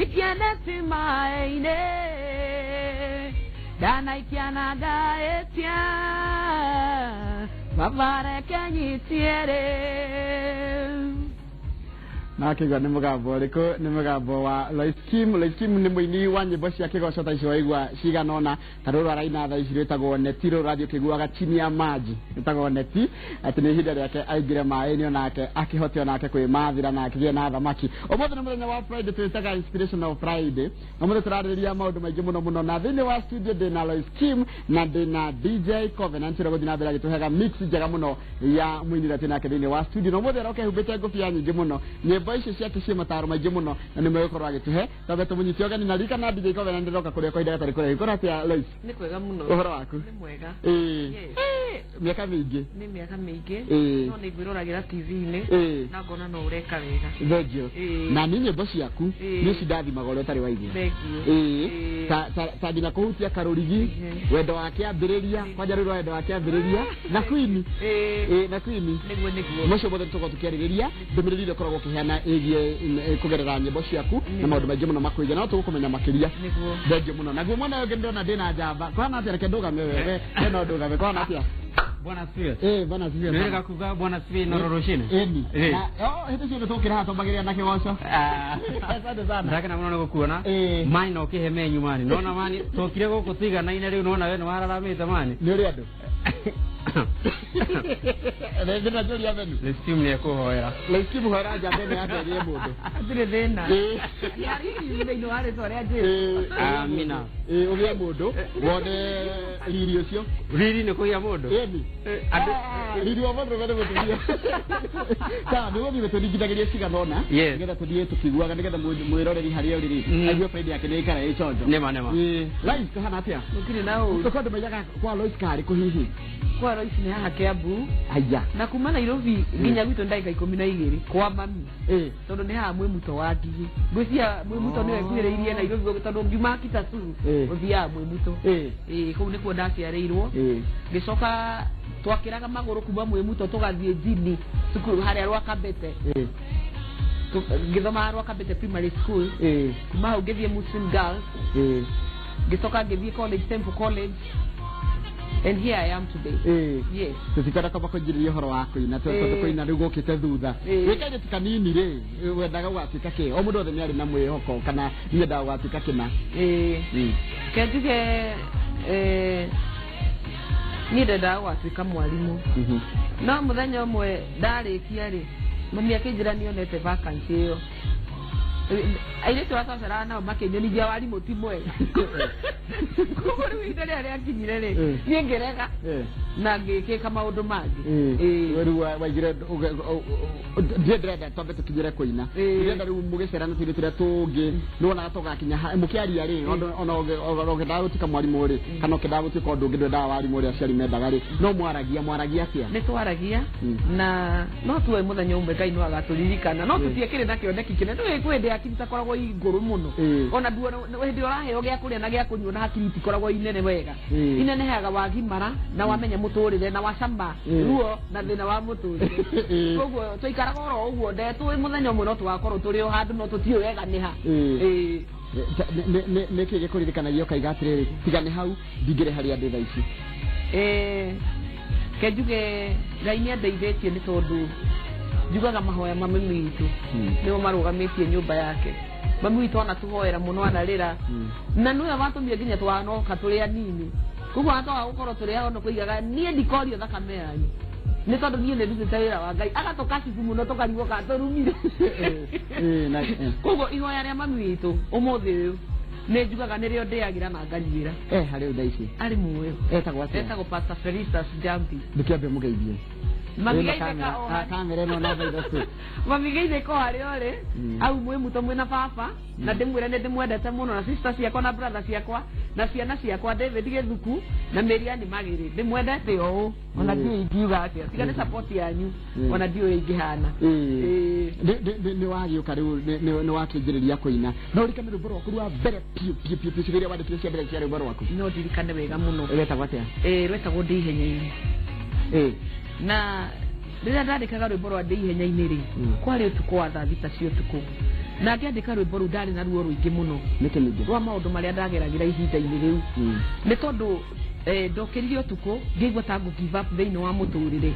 Ikia neti maĩ-inĩ, ndanaikia na ngaĩtia, Baba reke nyitie rĩu. Na akĩigua nĩ mũgambo ũrĩkũ? Nĩ mũgambo wa Lois Kim. Lois Kim nĩ mũini wa nyĩmbo cia kĩgoco ta icio waigua cigana ũna, ta rũrũ araina thaa ici rwĩtagwo neti, rũrũ ũrathiĩ ũkĩiguaga chini ya maji, rwĩtagwo neti, atĩ nĩ ihinda rĩake aingĩre maĩ-inĩ onake akĩhote onake kwĩmathĩra na akĩgĩe na thamaki. Ũmũthĩ nĩ mũthenya wa Friday, twĩtaga Inspirational Friday. Ũmũthĩ tũrarĩrĩria maũndũ maingĩ mũno mũno, na thĩinĩ wa studio ndĩna Lois Kim na ndĩna DJ Covenant ũrĩa ũgũthiĩ na mbere agĩtũheaga mix njega mũno ya mũini ũrĩa twĩ nake thĩinĩ wa studio. Na ũmũthĩ aroka ehumbĩte ngũbia nyingĩ mũno, nyĩmbo icio ciake ciĩ mataro maingĩ mũno na nĩmo egũkorwo agĩtũhe. Twambe tũmũnyite ũgeni na ririkana DJ Covenant ndĩroka kũrĩa kwa ihinda gatarĩ kũraihu. Kũrĩ atĩa Lois? Nĩ kwega mũno. Ũhoro waku? Nĩ mwega. Ĩĩ. Yes. Mĩaka mĩingĩ. Nĩ mĩaka mĩingĩ. Ĩĩ. No nĩ ngwĩroragĩra TV-inĩ. Ĩĩ. Na ngona no ũreka wega. Thengiũ. Ĩĩ. Na niĩ nyĩmbo ciaku Ĩĩ. niĩ cindathimaga ũrĩa ũtarĩ waigua. Thengiũ. Ĩĩ. Ĩĩ. Ta nginya kũhutia karũrigi, Ĩhĩ. wendo wa kĩambĩrĩria, kwanja rũrũ rwa wendo wa kĩambĩrĩria, na Queen. Ĩĩ. Ĩĩ, na Queen. Nĩguo nĩguo. Mũcio mothe tũkorwo tũkĩarĩrĩria ndũmĩrĩri ĩrĩa ũkoragwo ũkĩheana ĩgiĩ kũgerera nyĩmbo ciaku na maũndũ maingĩ mũno makwĩgiĩ, no tũgũkũmenya makĩria. Nĩguo. Thengiũ mũno. Naguo mwena ũyũ ũngĩ ndĩrona ndĩna njamba. Kũhana atĩa? Reke ndũgame we. We no ndũgame. Kũhana atĩa? Bwana asifiwe. Eh, bwana asifiwe Nĩ sana. wega kuga bwana asifiwe inooro rũcinĩ. Ĩni. Eh. Na oh, hĩndĩ ciothe tũkĩra haha twambagĩrĩria na kĩgoco. Ah. Asante sana. Ndakena mũno nĩ gũkuona. Eh. Mani no kĩhe menyu mani. Nona mani tũkire gũkũ tũiganaine rĩu nona we nĩ wararamĩte mani. Nĩ ũrĩ andũ. Rĩngĩ na njũria thenu. Lesimu nĩ ekũhoera. Lesimu hoera njamba ĩno yake ĩgĩe mũndũ. Hatirĩ thĩna. Ĩĩ. Nĩ thĩinĩ wa rĩtwa rĩa Jesu. Ĩĩ. Amina. Ĩĩ, ũgĩe mũndũ wone riri ũcio. Riri nĩ kũgĩa mũndũ. Ĩni. Andũ Riri wa mũndũ nĩ mũtumia. Sawa, nĩ gũthiĩ tũringithagĩrie cigana ũna. Yes. Nĩgetha tũthiĩ tũkĩiguaga nĩgetha mwĩroreri harĩa ũrĩ rĩ aigue Friday yake nĩ ĩikara ĩ chonjo. Nĩma nĩma. Ĩĩ. Lois kũhana atĩa? Gũtirĩ na ũru. Tũkorwo andũ maigaga kwa Lois karĩ kũ hihi? Kwa Lois nĩ haha Kiambu. Haya. Na kuma Nairobi nginya gwitũ nĩ ndagĩka 12 kwa mami. Ĩĩ. Tondũ nĩ haha Mwĩmuto wa Ngigĩ. Ngwĩciria Mwĩmuto nĩwe ĩkuhĩrĩirie Nairobi tondũ ũngiuma Kitasu ũthiaga Mwĩmuto. Ĩĩ, kũu nĩkuo ndaciarĩirwo. Ngĩcoka twakĩraga magũrũ kuma Mwĩmuto tũgathiĩ Njini cukuru harĩa Rwakambete. Ngĩthomaga Rwakambete Primary School. Kuma hau ngĩthiĩ Muslim Girls. Ngĩcoka ngĩthiĩ college, Temple College. And here I am today. Yes. Tũtikwenda kwamba kũnjĩrĩria ũhoro wa kũina tondũ kũina rĩu gũkĩte thutha. Wĩ kairĩtu kanini rĩ, wendaga gũgatuĩka kĩ? O mũndũ wothe nĩ arĩ na mwĩhoko kana niendaga gũgatuĩka kĩna. Ĩĩ. Ke njuge niĩ ndendaga gũgatuĩka mwarimũ. No mũthenya ũmwe ndarĩkia rĩ, mami akĩnjĩra nĩonete vacancy ĩyo. Airĩtu arĩa twaceraga nao makĩnyonithia warimũ ti mwega. Koguo rĩu ihinda rĩrĩa rĩakinyire rĩ, niĩ ngĩrega na ngĩkĩka maũndũ mangĩ. Ĩĩ. Rĩu waigire ndiĩ ndĩrenda twambe tũkinyĩre kũina. Ndĩrenda rĩu mũgĩcera na tũirĩtu tũrĩa tũngĩ nĩwonaga tũgakinya mũkĩaria rĩ, ona ũngĩendaga gũtuĩka mwarimũ rĩ, kana ũkĩendaga gũtuĩka ũndũ ũngĩ ndwendaga warimũ ũrĩa aciari mendaga rĩ, no mwaragia mwaragia atĩa? Nĩ twaragia na no tuoe mũthenya ũmwe Ngai no agatũririkana no tũtiekĩrĩ na kĩoneki kĩnene. Nĩũĩ kwĩ hĩndĩ hakiri itakoragwo i ngũrũ mũno. Ona nduona hĩndĩ ĩrĩa ũraheo gĩa kũrĩa na gĩa kũnyua na hakiri itikoragwo i nene wega. Inenehaga wagimara na wamenya mũtũrĩre na wacama ruo na thĩna wa mũtũrĩre. Koguo twaikaraga oro ũguo ndetũĩ mũthenya ũmwe no tũgakorwo tũrĩ o handũ no tũtiũĩ wega nĩ ha. Ĩĩ. Nĩkĩ gĩkũririkanagia ũkaiga atĩrĩrĩ, tiga nĩ hau ndingĩrĩ harĩa ndĩ thaa ici? Ke njuge Ngai nĩ andeithĩtie nĩ tondũ njugaga mahoya ma mami witũ nĩmo marũgamĩtie nyũmba yake. Mami witũ anatũhoera mũno, anarĩra na nĩwe watũmire nginya twanoka tũrĩ anini. Koguo atwaga gũkorwo tũrĩ ahono kũigaga niĩ ndikorio thakame yanyu nĩ tondũ niĩ nĩ ndutĩte wĩra wa Ngai, agatũkacibu mũno tũkarigwo kana tũrumire. Koguo ihoya rĩa mami witũ ũmũthĩ ũyũ nĩ njugaga nĩrĩo ndĩagĩra na nganyuĩra. Harĩ thaa ici arĩ muoyo. Etagwo atĩa? Etagwo Pastor Felicitas Njambi. Ndũkĩambe mũgeithie. Mamigeithĩka o harĩa. Kamera ĩno namba ithatũ. Mamigeithĩka o harĩa ũrĩ. Au mwĩ muto mwĩ na baba na ndĩmwĩre nĩ ndĩmwendete mũno na sister ciakwa na brother ciakwa na ciana ciakwa David Gĩthuku na Miriam Magĩrĩ ndĩmwendete o ũũ ona ndiũĩ ingiuga atĩa tiga nĩ support yanyu ona ndiũĩ ingĩhana. Ĩĩ. Nĩ wagĩũka rĩu nĩ wakĩnjĩrĩria kũina, no ũririkane rwĩmbo rwaku rwa mbere piũ piũ piũ piũ, ciugo iria wandĩkire cia mbere cia rwĩmbo rwaku? No ndirikane wega mũno. Rwetagwo atĩa? Ĩĩ, rwetagwo Ndĩ Ihenya-inĩ. Na rĩrĩa ndandĩkaga rwĩmbo rwa Ndĩ Ihenya-inĩ rĩ, kwarĩ ũtukũ wa thaa 6 cia ũtukũ. Na ngĩandĩka rwĩmbo rũu ndarĩ na ruo rũingĩ mũno Nĩkĩ ningĩ? Rwa maũndũ marĩa ndageragĩra ihinda-inĩ rĩu, nĩ tondũ ndokĩrire ũtukũ ngĩigua ta ngũ give up thĩinĩ wa mũtũrĩre.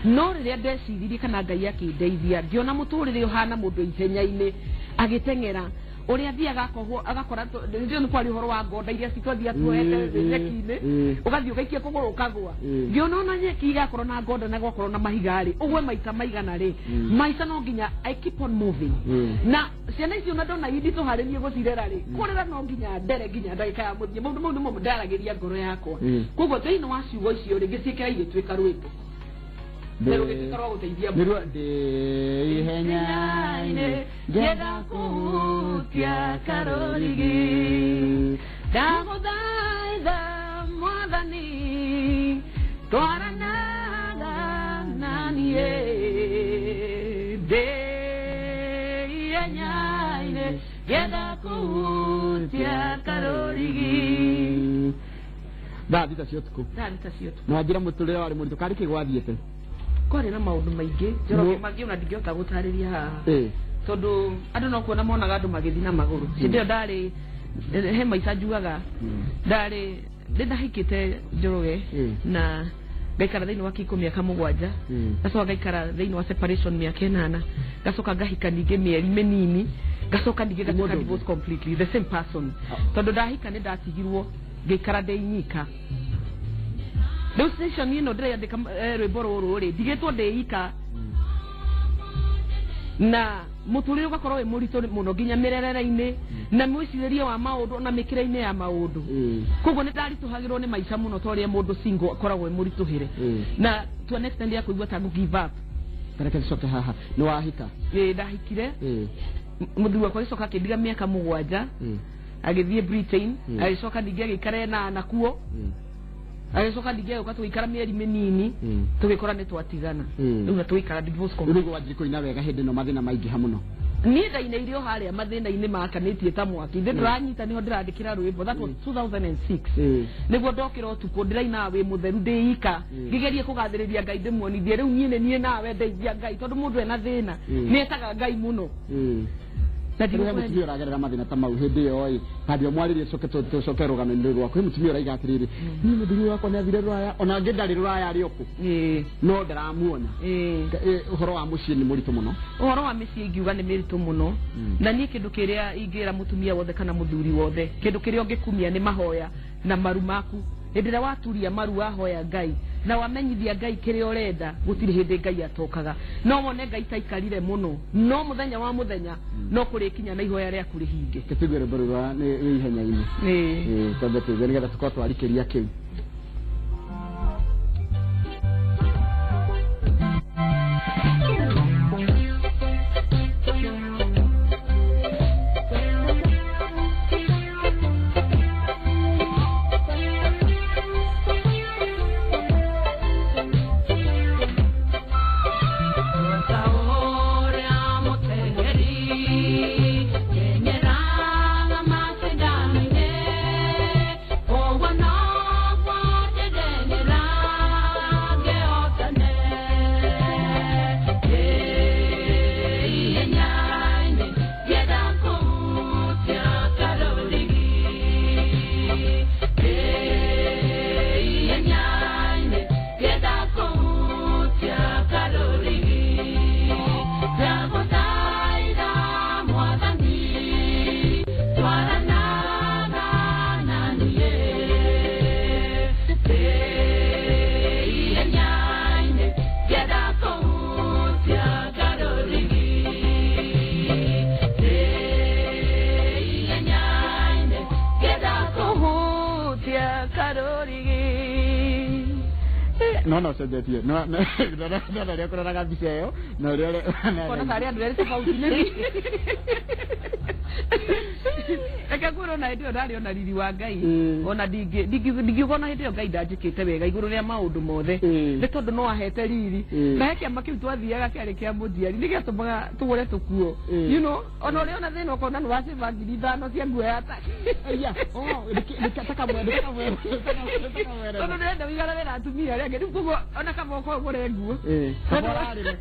No rĩrĩa ndeciririe kana Ngai akĩndeithia, ngĩona mũtũrĩre ũhana mũndũ ihenya-inĩ agĩteng'era, ũrĩa athiaga akohwo agakora nĩndĩo nĩ kwaria ũhoro wa ngonda iria citwathiaga tuohete nyeki-inĩ, ũgathiĩ ũgaikia kũgũrũ ũkagũa. Ngĩona ona nyeki igakorwo na ngonda na gwakorwo na mahiga rĩ, ũgwe maita maigana rĩ, maica no nginya I keep on moving. Na ciana icio na ndona inditũharĩrie gũcirera rĩ, kũrera no nginya ndere nginya ndagĩka ya mũthia. Maũndũ mau nĩmo ndaragĩria ngoro yakwa. Koguo thĩinĩ wa ciugo icio rĩ, ngĩciĩkĩra igĩtuĩka rwĩmbo na rũgĩtuĩka rwa gũteithia. Nĩruo ndĩ ihenya-inĩ ngĩenda kũhutia karũrigi, ndagũthaitha Mwathani, twaranaga na niĩ ndĩ ihenya-inĩ ngĩenda kũhutia karũrigi. Thaa 6 cia ũtukũ. Thaa 6 cia ũtukũ. Na wanjĩra mũtũrĩre warĩ mũritũ, karĩ kĩ gwathiĩte? Kwarĩ na maũndũ maingĩ, Njoroge, mangĩ ona ndingĩhota gũtarĩria haha, tondũ andũ no kuona monaga andũ magĩthiĩ na magũrũ. Hĩndĩ ĩyo ndarĩ he maica njugaga ndarĩ ndĩ ndahikĩte, Njoroge, na ngaikara thĩinĩ wa kĩhiko mĩaka 7, ngacoka ngaikara thĩinĩ wa separation mĩaka 8, ngacoka ngahika ningĩ mĩeri mĩnini, ngacoka ningĩ ngatuĩka Mũndũ divorce completely, the same person, tondũ ndahika nĩ ndatigirwo ngĩikara ndĩ nyika. Rĩu station ĩno ndĩrandĩka rwĩmbo rũrũ rĩ, ndigĩtwo ndĩ ika na mũtũrĩre ũgakorwo wĩ mũritũ mũno nginya mĩrerere-inĩ na mwĩcirĩrie wa maũndũ na mĩkĩre-inĩ ya maũndũ. Koguo nĩ ndaritũhagĩrwo nĩ maica mũno ta ũrĩa mũndũ single akoragwo wĩ mũritũhĩre, na to an extent ya kũigua ta ngũ give up. Tareke tũcoke haha, nĩ wahika? Ĩĩ, ndahikire. Mũthuri wakwa agĩcoka akĩndiga mĩaka 7, agĩthiĩ Britain. Agĩcoka ningĩ agĩikara 8 kuo. Agĩcoka ningĩ agĩũka, tũgĩikara mĩeri mĩnini, tũgĩkora nĩ twatigana. Rĩu na tũgĩikara divorce Rĩu nĩguo wanjie kũina wega hĩndĩ ĩno mathĩna maingĩha mũno. Niĩ ndainĩire o harĩa mathĩna-inĩ makanĩtie ta mwaki ndĩ ndĩranyita nĩho ndĩrandĩkĩra rwĩmbo. That was 2006. Nĩguo ndokĩra ũtukũ ndĩrainaga wĩ mũtheru ndĩ ika, ngĩgerie kũgathĩrĩria Ngai, ndĩmuonithie rĩu niĩ nĩ niĩ nawe ndeithia Ngai, tondũ mũndũ ena thĩna nĩ etaga Ngai mũno. Na Rĩu he ndigũkũhenia. Mũtumia ũragerera mathĩna ta mau hĩndĩ ĩyo ĩ handi mwarĩrie, tũcoke rũgano-inĩ rũrũ rwaku. He mũtumia ũraiga atĩrĩrĩ, niĩ mũthuri wakwa nĩ athire rũraya, ona angĩ ndarĩ rũraya, arĩ okũ, no ndaramuona. Ũhoro wa mũciĩ nĩ mũritũ mũno. Ũhoro wa mĩciĩ ingiuga nĩ mĩritũ mũno. Na niĩ kĩndũ kĩrĩa ingĩra mũtumia wothe kana mũthuri wothe, kĩndũ kĩrĩa ũngĩkumia nĩ mahoya na maru maku. Hĩndĩ ĩrĩa waturia maru, wahoya Ngai na wamenyithia Ngai kĩrĩa ũrenda, gũtirĩ hĩndĩ Ngai atokaga. No wone Ngai taikarire mũno, no mũthenya wa mũthenya no kũrĩkinya na ihoya rĩaku rĩhinge. Tũigue rwĩmbo rũu rwa nĩ wĩ ihenya-inĩ. Twambe tũigue nĩgetha tũkorwo twarikĩria kĩu. Ta ũrĩa mũteng'eri kenyeraga macindano-inĩ, ũguo noguo ndĩndeng'era ngĩhotane. Ihenya-inĩ ngĩenda kũhutia karũrigi, ihenya-inĩ ngĩenda kũhutia karũrigi, ndagũthaitha Mwathani, twaranaga na niĩ ihenya-inĩ ngĩenda kũhutia karũrigi, ihenya-inĩ ngĩenda kũhutia karũrigi. No ũcenjetie no ũrĩa ũkũroraga mbica ĩyo na ũrĩa Kona tarĩ andũ erĩ tofauti. Nĩ reke ngwĩre, ona hĩndĩ ĩyo ndarĩ ona riri wa Ngai, ona ndingiuga ona hĩndĩ ĩyo Ngai ndanjĩkĩte wega igũrũ rĩa maũndũ mothe, nĩ tondũ no ahete riri. Na he kĩama kĩu twathiaga kĩarĩ kĩa mũnjiari, nĩ gĩatũmaga tũgũre tũkuo. Ona ũrĩa ona thĩna ũkona nĩ wacĩba 5,000 cia nguo ya taki. Aya, oh, nĩ takamwere. Tondũ ndĩrenda ũiganane na atumia arĩa angĩ. Rĩu koguo ona kaba ũkorwo ũgũre nguo. Kaba ũrarĩre.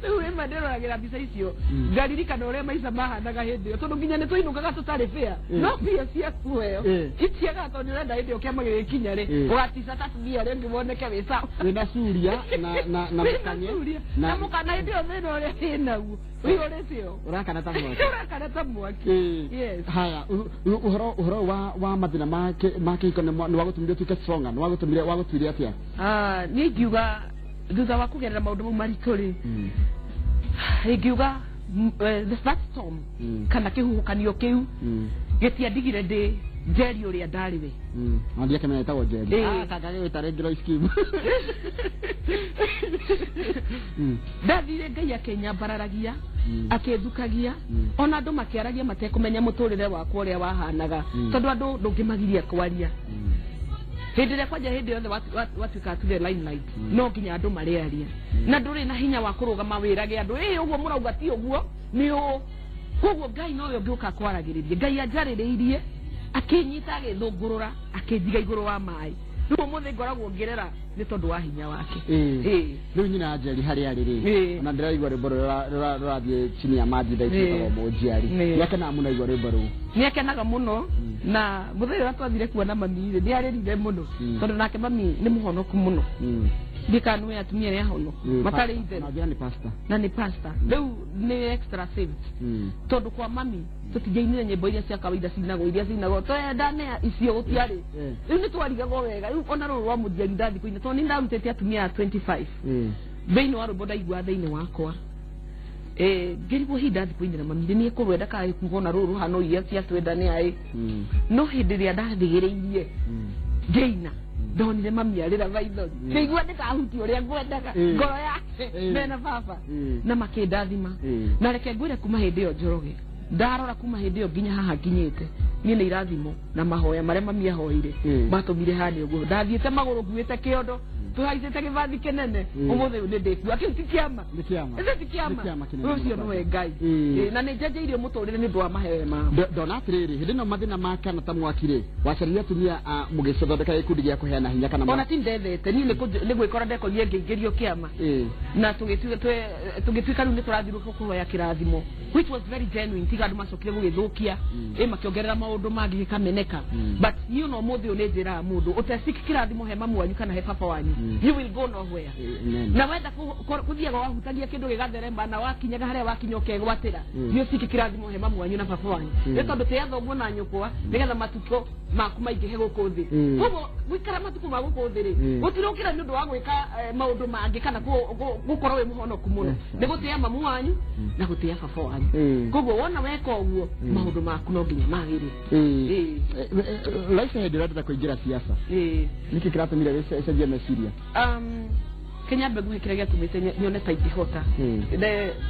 Rĩu rĩmwe ndĩroragĩra mbica icio, ngaririkana ũrĩa maica mahanaga hĩndĩ ĩyo, tondũ nginya nĩ twainũkaga tũtarĩ bĩa, no mbia cia kuheo itiagaga, tondũ nĩ ũrenda hĩndĩ ĩyo kĩama gĩgĩkinya rĩ, ũgatica ta tumia rĩngĩ woneke wĩ sawa. Wĩna curia na Wĩna mũkanye. curia na mũkana hĩndĩ ĩyo thĩna ũrĩa wĩnaguo ũihũrĩte ũ. Ũrakana ta mwaki. Ũrakana ta mwaki. Yes. Haya, ũhoro wa mathĩna ma kĩhiko nĩ wagũtũmire ũtuĩke stronger, nĩ wagũtũmire wagũtuire atĩa? Ah, niĩ ingiuga thutha wa kũgerera maũndũ mau maritũ rĩ, ingiuga that storm kana kĩhuhũkanio kĩu gĩtiandigire ndĩ Njeri ũrĩa ndarĩ we. Na ndiakĩmenya ĩtagwo Njeri. Ĩĩ. Ah, kanga gĩgwĩta rĩngĩ Lois Kim. Ndathire Ngai akĩnyambararagia, akĩthukagia, ona andũ makĩaragia matekũmenya mũtũrĩre wakwa ũrĩa wahanaga, tondũ andũ ndũngĩmagiria kwaria. Hĩndĩ ĩrĩa kwanja hĩndĩ yothe watuĩka to the limelight, no nginya andũ marĩaria, na ndũrĩ na hinya wa kũrũgama wĩrage andũ ĩ ũguo mũrauga ti ũguo nĩ ũũ. Koguo Ngai nowe ũngĩũka kwaragĩrĩria. Ngai anjarĩrĩirie, akĩnyita, agĩthũngũrũra, akĩnjiga igũrũ wa maĩ. Rĩu ũmũthĩ ngoragwo ngĩrera nĩ tondũ wa hinya wake. Ĩĩ. Rĩu nyina Njeri harĩa arĩ rĩ, ona ndĩraigua rwĩmbo rũrathiĩ chini ya maji thaa ici, rwĩtagwo Mũnjiari. Nĩakenaga mũno aigua rwĩmbo rũu. Nĩ akenaga mũno, na mũthenya ũrĩa twathire kuona mami rĩ, nĩ arĩrire mũno, tondũ nake mami nĩ mũhonoku mũno. Ndikanue atumia arĩa ahonoku matarĩ itherũ. Na njĩra nĩ pastor. Na nĩ pastor, rĩu nĩ extra saved, tondũ kwa mami tũtingĩainire nyĩmbo iria cia kawaida cinagwo, iria cinagwo twendane icio gũtiarĩ. Rĩu nĩ twarigagwo wega. Rĩu ona rũrũ rwa mũnjiari ndathi kũina, tondũ nĩ ndarutĩte atumia a 25 thĩinĩ wa rwĩmbo ndaigua thĩinĩ wakwa. Ngĩrigwo hihi ndathi kũinĩra mami rĩ, nĩ ekũrwenda kana ĩkuga ona rũrũ rũhana iria cia twendane aĩ. No hĩndĩ ĩrĩa ndathigĩrĩirie ngĩina, ndonire mami arĩra maithori, ngĩigua ndĩkahutia ũrĩa ngwendaga ngoro yake mena baba na makĩndathima. Na reke ngwĩre, kuma hĩndĩ ĩyo, Njoroge, ndarora kuma hĩndĩ ĩyo nginya haha nginyĩte, niĩ nĩ irathimo na mahoya marĩa mami ahoire matũmire hane ũguo. Ndathiĩte magũrũ nguĩte kĩondo, tũhaicĩte gĩbathi kĩnene. Ũmũthĩ ũyũ nĩ ndĩkua. Kĩu ti kĩama? Nĩ kĩama. Ĩcio ti kĩama? Nĩ kĩama kĩnene Ũcio mũno. nĩwe Ngai. Ĩĩ, na nĩ njenjeirio mũtũrĩre nĩ ũndũ wa maheo mao. Ndona atĩrĩrĩ, hĩndĩ ĩno mathĩna makana ta mwaki rĩ, wacarire atumia a mũgĩcithondeka gĩkundi gĩa kũheana hinya kana Ona ti ndethete niĩ, nĩ gwĩkora ndekorire ngĩingĩrio kĩama, na tũgĩtuĩka rĩu nĩ tũrathiũrũrũka kũhoya kĩrathimo, which was very genuine, tiga andũ macokire gũgĩthũkia, ĩ makĩongerera maũndũ mangĩ gĩkameneka. But niĩ ona ũmũthĩ ũyũ nĩ njĩraga mũndũ ũteciki kĩrathimo he mamu wanyu kana he baba wanyu, you will go nowhere. Amen. Na wenda kũthiaga wahutagia kĩndũ gĩgatherema na wakinyaga harĩa wakinya ũkegwatĩra. Nĩ ũciki kĩrathimo he mamu wanyu na baba wanyu, nĩ tondũ tĩa thoguo na nyũkwa nĩgetha matukũ maku maingĩhe gũkũ thĩ. Koguo gũikara matukũ ma gũkũ thĩ rĩ, gũtirũkĩra nĩ ũndũ wa gwĩka maũndũ mangĩ kana gũkorwo wĩ mũhonoku mũno, nĩ gũtĩa mamu wanyu na gũtĩa baba wanyu. Koguo wona weka ũguo, maũndũ maku no nginya magĩre. Ĩĩ. Laisa, hĩndĩ ũrendete kũingĩra siasa, nĩkĩ kĩratũmire ũcenjie meciria? Kenya mbegu kĩrĩa gĩatũmĩte nyone ta ingĩhota,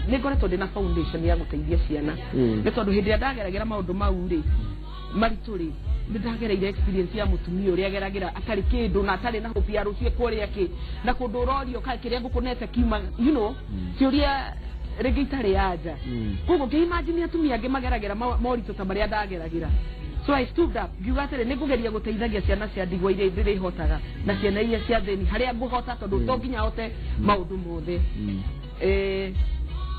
nĩ ngoretwo ndĩ na foundation ya gũteithia ciana, nĩ tondũ hĩndĩ ĩrĩa ndageragĩra maũndũ mau rĩ maritũ rĩ, nĩ ndagereire experience ya mũtumia ũrĩa ageragĩra atarĩ kĩndũ na atarĩ na hope ya rũciũ kũrĩa kĩ na kũndũ ũrorio ka kĩrĩa ngũkũnete kiuma, ciũria rĩngĩ itarĩ anja. Koguo ngĩimagine atumia angĩ mageragĩra moritũ ta marĩa ndageragĩra. So I stood up, ngiuga atĩrĩ, nĩ ngũgeria gũteithagia ciana cia ndigwa iria ndĩrĩhotaga na ciana iria cia thĩni harĩa ngũhota, tondũ to nginya hote maũndũ mothe.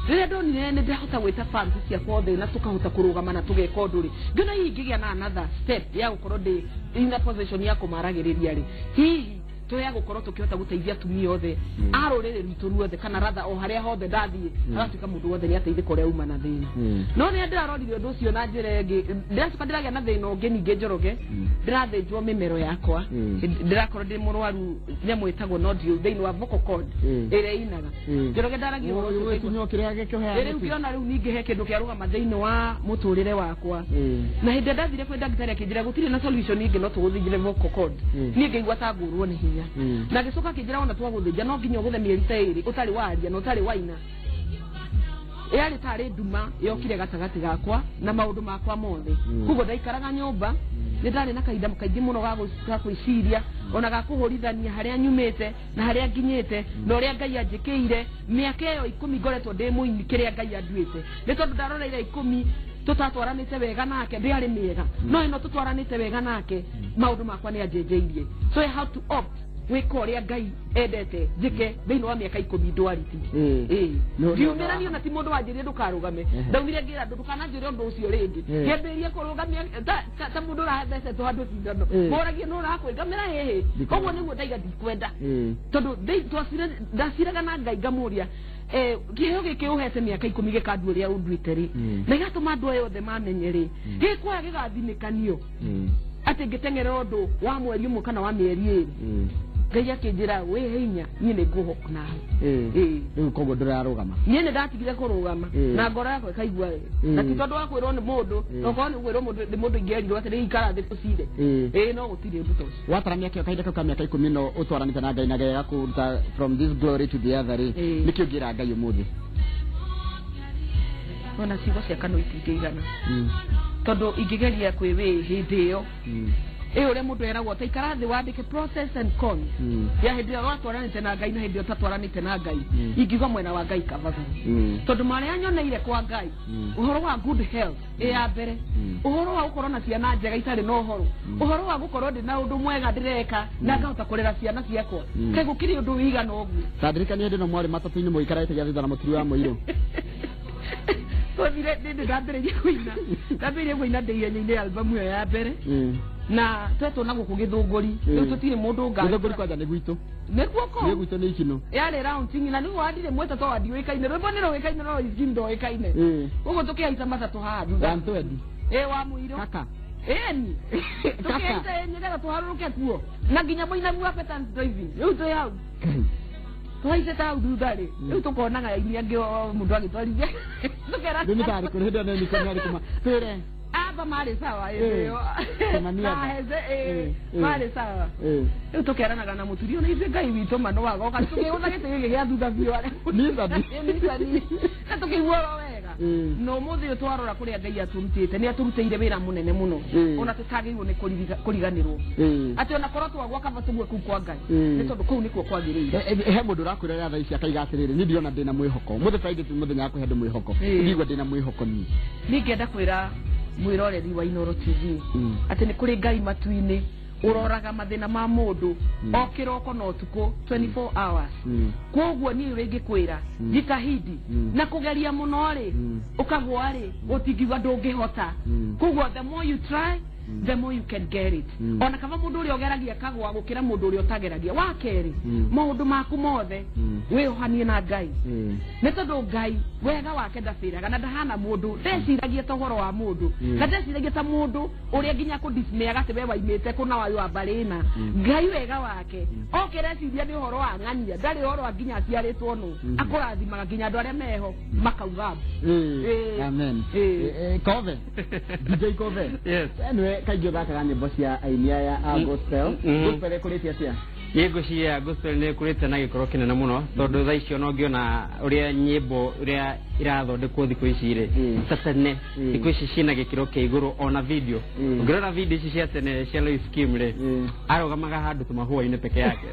Rĩrĩa ndonire nĩ ndahota gwĩta fans ciakwa othe na tũkahota kũrũgama na tũgeka ũndũ rĩ, ngĩona hihi ngĩgĩa na another step ya gũkorwo ndĩ in a position ya kũmaragĩrĩria rĩ, hihi tũya gũkorwo tũkĩhota gũteithia atumia othe a rũrĩrĩ rwitũ ruothe, kana ratha o harĩa hothe ndathiĩ agatuĩka mũndũ wothe nĩ ateithĩka ũrĩa uma na thĩna. No rĩrĩa ndĩrarorire ũndũ ũcio na njĩra ĩngĩ, ndĩracoka ndĩragĩa na thĩna ũngĩ ningĩ, Njoroge. Ndĩrathĩnjwo mĩmero yakwa. Ndĩrakorwo ndĩ mũrwaru nyamũ ĩtagwo nodule thĩinĩ wa vocal cord ĩrĩa ĩinaga. Njoroge, ndaragia ũhoro ũcio ngaigua- Gĩkinyo kĩrĩa gĩkĩheana. Rĩu ngĩona rĩu ningĩ he kĩndũ kĩarũgama thĩinĩ wa mũtũrĩre wakwa, na hĩndĩ ĩrĩa ndathire kwĩ ndagĩtarĩ akĩnjĩra gũtirĩ na solution ĩngĩ no tũgũthĩnjire vocal cord. Niĩ ngĩigua ta ngũrwo nĩ hinya, na gĩcoka akĩnjĩra ona twagũthĩnja no nginya ũgũthe mĩeri ta 2 ũtarĩ waria na ũtarĩ waina. Yarĩ tarĩ nduma yokire gatagatĩ gakwa na maũndũ makwa mothe. Koguo ndaikaraga nyũmba, nĩ ndarĩ na kahinda kaingĩ mũno ga gwĩciria ona ga kũhũrithania harĩa nyumĩte na harĩa nginyĩte na ũrĩa Ngai anjĩkĩire mĩaka ĩyo 10 ngoretwo ndĩ mũini, kĩrĩa Ngai anduĩte, nĩ tondũ ndaroreire 10 tũtatwaranĩte wega nake ndĩarĩ mĩega, no ĩno tũtwaranĩte wega nake maũndũ makwa nĩ anjenjeirie. So I have to opt. Gwĩka ũrĩa Ngai endete njĩke thĩinĩ wa mĩaka 10 ndwariti. Ndiumĩranie na ti mũndũ wanjĩrire ndũkarũgame. Ndaumire ngĩra andũ ndũkananjĩre ũndũ ũcio rĩngĩ. Ngĩambĩrĩria kũrũgamia ta mũndũ ũrathecetwo handũ cindano. Moragie nũ ũrakwĩngamĩra hĩhĩ. Koguo nĩguo ndaiga ndikwenda. Tondũ ndaciraga na Ngai ngamũria kĩheo gĩkĩ ũhete mĩaka 10 gĩkandua ũrĩa ũnduĩte rĩ, na gĩgatũma andũ aya othe mamenye rĩ, gĩkwaya gĩgathinĩkanio atĩ ngĩteng'erera ũndũ wa mweri ũmwe kana wa mĩeri 2. Ngai akĩnjĩra wĩhe hinya niĩ nĩ ngũhoka nawe. Rĩu koguo ndũrarũgama. Niĩ nĩ ndatigire kũrũgama na ngoro yakwa ĩkaigua wega. Na ti tondũ wa kwĩrwo nĩ mũndũ, okorwo nĩ kwĩrwo mũndũ nĩ mũndũ ingĩerirwo atĩrĩ ikara thĩ tũcire. No gũtirĩ ũndũ ta ũcio. Watara mĩaka kahinda kau ka mĩaka 10 no ũtwaranĩte na Ngai na Ngai agakũruta from this glory to the other rĩ, nĩkĩ ũngĩra Ngai ũmũthĩ? Ona ciugo cia kanua itingĩigana. Tondũ ingĩgeria kwĩwĩ hĩndĩ ĩyo ĩ ũrĩa mũndũ eragwo ta ikara thĩ wandĩke process and cons ya hĩndĩ ĩrĩa watwaranĩte na Ngai na hĩndĩ ĩrĩa ũtatwaranĩte na Ngai, ingiuga mwena wa Ngai kabaga. Tondũ marĩa nyoneire kwa Ngai, ũhoro wa good health ĩ ya mbere, ũhoro wa gũkorwo na ciana njega itarĩ na ũhoro, ũhoro wa gũkorwo ndĩ na ũndũ mwega ndĩreka na ngahota kũrera ciana ciakwa, kaĩ gũkĩrĩ ũndũ wĩigana ũguo. Tandirikanie hĩndĩ ĩno mwarĩ matatũ-inĩ mũikarĩte gĩa thutha na mũturi wa mũirũ. Twathire ndĩ ndambĩrĩirie kũina ndĩ ihenya-inĩ albamu ĩyo ya mbere, na twetwo na gũkũ Gĩthũngũri. Rĩu tũtirĩ mũndũ ngari. Gĩthũngũri kwanja nĩ gwitũ. Nĩkuo Nĩ kũu gwitũ nĩ ikinũ. Yarĩ launching na nĩguo wandire mwĩta to wandiũĩkaine, rwĩmbo nĩ rũĩkaine no Izgi ndoĩkaine. Ũguo tũkĩhaica matatũ haha thutha. 120. Ĩ wa mũirũ. Kaka. Ĩni tũkĩhaica nĩgetha tũharũrũke kuo na nginya mũinagu wa Petans driving. Rĩu twĩ hau tũhaicĩte hau thutha rĩ, rĩu tũkonaga aini angĩ o mũndũ agĩtwarithia tũkera. Rĩu nĩ tarĩ kũrĩ hĩndĩ ĩyo nĩ nĩ kũma twĩre. Aba marĩ sawa ĩyo. Kĩmani na aba. Heze marĩ sawa. Rĩu tũkeranaga na mũturi ona ithuĩ Ngai witũ ma nĩwagoka tũkĩgũtha gĩtĩ gĩkĩ gĩa thutha biũ arĩa Nissan. Nissan. Na tũkĩigua oro wega. Na ũmũthĩ ũyũ twarora kũrĩa Ngai atũrutĩte, nĩ atũrutĩire wĩra mũnene mũno ona tũtagĩrĩirwo nĩ kũriganĩrwo atĩ ona korwo twagwa kaba tũgue kũu kwa Ngai, nĩ tondũ kũu nĩkuo kwagĩrĩire. He mũndũ ũrakwĩra thaa ici akaiga atĩrĩrĩ, niĩ ndirona ndĩna mwĩhoko mũthĩ Friday ti mũthenya wa kũhe andũ mwĩhoko. Ndigua ndĩna mwĩhoko niĩ. Niĩ ngĩenda kwĩra mwĩroreri wa Inoro TV atĩ nĩ kũrĩ Ngai matu-inĩ ũroraga mathĩna ma mũndũ o kĩroko na ũtukũ 24 hours. Koguo niĩ rĩngĩ kwĩra jitahidi na kũgeria mũno rĩ, ũkagwa rĩ, ũtingiuga ndũngĩhota. Koguo the more you try, the more you can get it. Ona kaba mũndũ ũrĩa ũgeragia kagwa gũkĩra mũndũ ũrĩa ũtageragia. Wa kerĩ, maũndũ maku mothe wĩohanie na Ngai, nĩ tondũ Ngai wega wake ndabĩraga na ndahana mũndũ, ndeciragia ta ũhoro wa mũndũ na ndeciragia ta mũndũ ũrĩa nginya kũdismeaga atĩ we waimĩte kũna wayo wa mbarĩ na Ngai wega wake okĩreciria nĩ ũhoro wa ng'ania, ndarĩ ũhoro wa nginya aciarĩtwo nũ. Akũrathimaga nginya andũ arĩa meho makauga mbu. Amen. Kove DJ Kove. Yes. Anyway, kaingĩ ũthakaga nyĩmbo cia aini aya a gospel. Gospel ĩkũrĩte atĩa? Niĩ ngwĩciria gospel nĩ ĩkũrĩte na gĩkĩro kĩnene mũno, tondũ thaa icio no ngĩona ũrĩa nyĩmbo ũrĩa irathondekwo thikũ ici rĩ, ta tene, thikũ ici ciĩna gĩkĩro kĩa igũrũ, ona video. Ũngĩrora video ici cia tene cia Lois Kim rĩ, arũgamaga handũ tũmahũa-inĩ peke yake.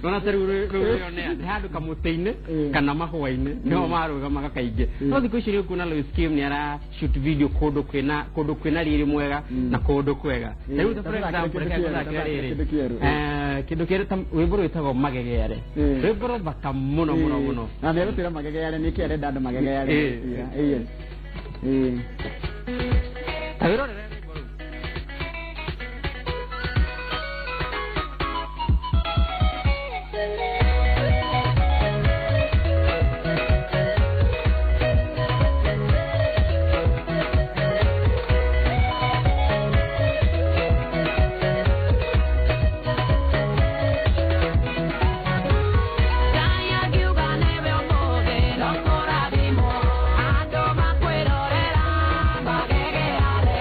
Nona ta rĩu rĩu rĩonea nĩ handũ kamũtĩ-inĩ kana mahũa-inĩ nĩho marũgamaga kaingĩ. No thikũ ici rĩu kuona Lois Kim nĩ ara shoot video kũndũ kwĩna riri mwega na kũndũ kwega. Rĩu ta for Ta example, kĩndũ reke kĩerũ, ngũthakĩre ta rĩrĩ. kĩndũ kĩerũ. Kĩndũ kĩerũ ta rwĩmbo rwĩtagwo Magegeare. Rwĩmbo rũthaka mũno mũno mũno. Na nĩ egũtwĩra magegeare nĩkĩ arenda andũ magegeare. Yes. Ta wĩrorere rwĩmbo rũu. Ngai angiuga nĩwe ũmũthĩ no kũrathimwo, andũ makwĩrorera magegeare.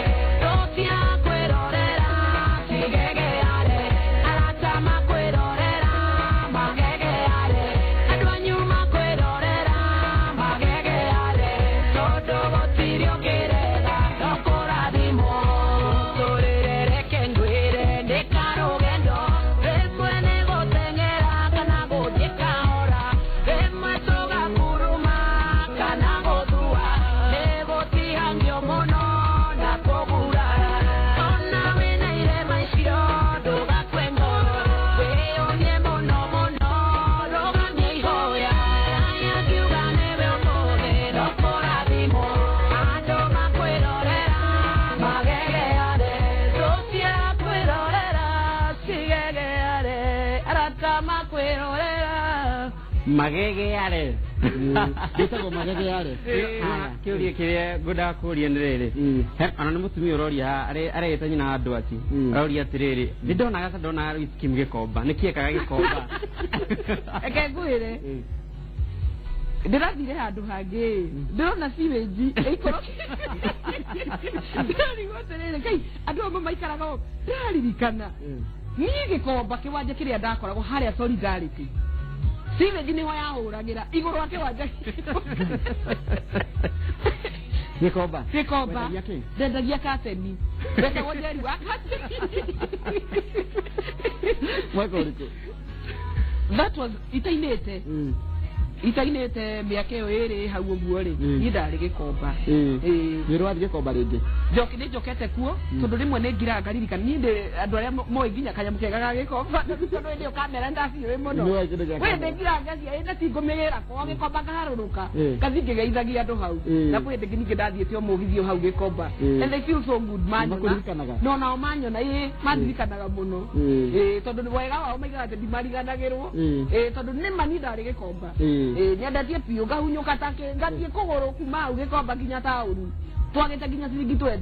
Magegeare. Gĩtagwo magegeare. Kĩũria kĩrĩa ngwendaga kũria nĩ rĩrĩ, ona nĩ mũtumia ũroria haha, aregĩta nyina wa andũ ati, aroria atĩrĩrĩ, nĩ ndonaga ta ndonaga Lois Kim gĩkomba, nĩkĩ ekaga gĩkomba? Reke ngwĩre, ndĩrathire handũ hangĩ, ndĩrona sewage ĩikũrũkĩte, ndĩrarigwo atĩrĩrĩ, kai andũ amwe maikaraga ũũ. Ndĩraririkana niĩ gĩkomba kĩwanja kĩrĩa ndakoragwo harĩa Solidarity, sewage nĩho yahũragĩra igũrũ wa kĩwanja. Gĩkomba. Gĩkomba. Wendagia kĩ? Ndendagia kateni, ndetagwo Njeri wa kateni. Mwaka ũrĩkũ? That was itainĩte itainĩte mĩaka ĩyo ĩrĩ hau ũguo rĩ. Niĩ ndarĩ gĩkomba. Ĩĩ. Nĩ ũrathiĩ gĩkomba rĩngĩ? Njoki nĩ njokete kuo, tondũ rĩmwe nĩ ngiraga ngaririkana niĩ ndĩ andũ arĩa moĩ nginya kanyamũ kega ga gĩkomba, tondũ hĩndĩ ĩyo kamera ndaciũĩ mũno. Nĩũĩ kĩndũ gĩa Wĩ kamera. nĩ ngiraga ngacia ĩ na ti ngũmĩgĩra kwa gĩkomba ngaharũrũka, ngathi ngĩgeithagia andũ hau. Na kwĩ hĩndĩ ningĩ ndathiĩte o mũgithi o hau gĩkomba, and they feel so good manyona. Nĩmakũririkanaga? No nao manyona, ĩ mandirikanaga mũno. Ĩ tondũ nĩ wega wao maigaga atĩ ndimariganagĩrwo. Ĩ tondũ nĩ ma niĩ ndarĩ gĩkomba. Ĩ nyendetie biũ, ngahunyũka ta kĩ ngathiĩ kũgũrũ kuma hau gĩkomba nginya taũni, twagĩte nginya ciringi 20,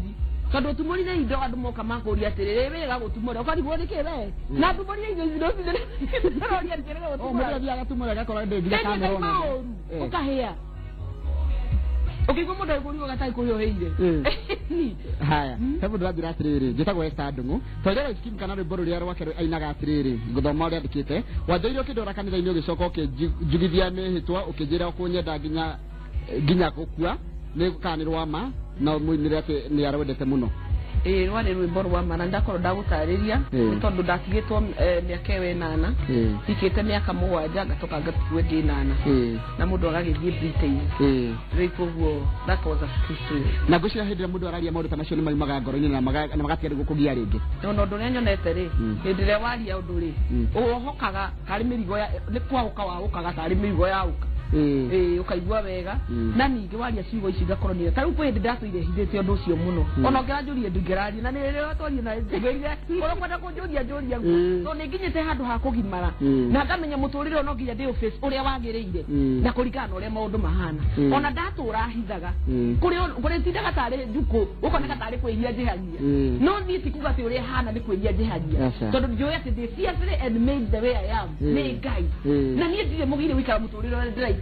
tondũ ũtumũrire indo andũ moka makũria atĩrĩrĩ, wĩga gũtumũra, ũkarigwo nĩkĩ we na ndumũrire indo ici ndũroria atĩrĩrĩ. Oh, mũndũ Gũtumũra. athiaga agatumũra agakora ndĩ nginya kamera ona. Maũru. Ũkahĩa ũkĩigua mũndũ agĩkũria gatarĩ kũhĩa ũhĩire. Haya, he mũndũ aranjĩra atĩrĩrĩ, njĩtagwo Esther Ndung'u, twarĩra Lois Kim kana rwĩmbo rũrĩa rwake ainaga atĩrĩrĩ, ngũthoma ũrĩa andĩkĩte: wanjoire ũkĩndwara kanitha-inĩ, ũgĩcoka ũkĩnjugithia mĩhĩtwa, ũkĩnjĩra ũkũnyenda nginya nginya gũkua, nĩ kana nĩ rwa ma, na mũinĩre atĩ nĩ arwendete mũno. Ĩĩ, rwarĩ rwĩmbo rwa ma na ndakorwo ndagũtarĩria. Nĩ tondũ ndatigĩtwo mĩaka ĩyo 8, hikĩte mĩaka 7, ngatoka ngatigwo ĩngĩ 8, na mũndũ agagĩthiĩ Britain. Rĩu koguo that was a true story. Na ngwĩciria hĩndĩ ĩrĩa mũndũ araria maũndũ ta macio nĩ maumaga ngoro-inĩ na magatiga rĩu gũkũgia rĩngĩ. Ona ũndũ ũrĩa nyonete rĩ, hĩndĩ ĩrĩa waria ũndũ rĩ, ũhokaga tarĩ mĩrigo ya nĩ kwaũka waũkaga tarĩ mĩrigo yaũka. Ĩĩ, ũkaigua wega. Na ningĩ waria ciugo ici ngakorwo nĩ ta rĩu kwĩ hĩndĩ ndatũire hithĩte ũndũ ũcio mũno. Ona ũngĩranjũria ndingĩraria na nĩ rĩrĩa twaria na ngwĩrire ũrĩa kwenda kũnjũria njũria, tondũ nĩ nginyĩte handũ ha kũgimara na ngamenya mũtũrĩre ũyũ no nginya ndĩ face ũrĩa wagĩrĩire na kũringana na ũrĩa maũndũ mahana. Ona ndatũra hithaga, kũrĩ kũrĩ tindaga tarĩ njukũ, ũkoneka tarĩ kwĩhia njĩhagia. No niĩ ti kuga atĩ ũrĩa hana nĩ kwĩhia njĩhagia, Aca. tondũ njũĩ atĩ ndĩ fearfully and made the way I am nĩ Ngai. Na niĩ ndirĩ mũgire gũikara mũtũrĩre ũrĩa ndĩraikara,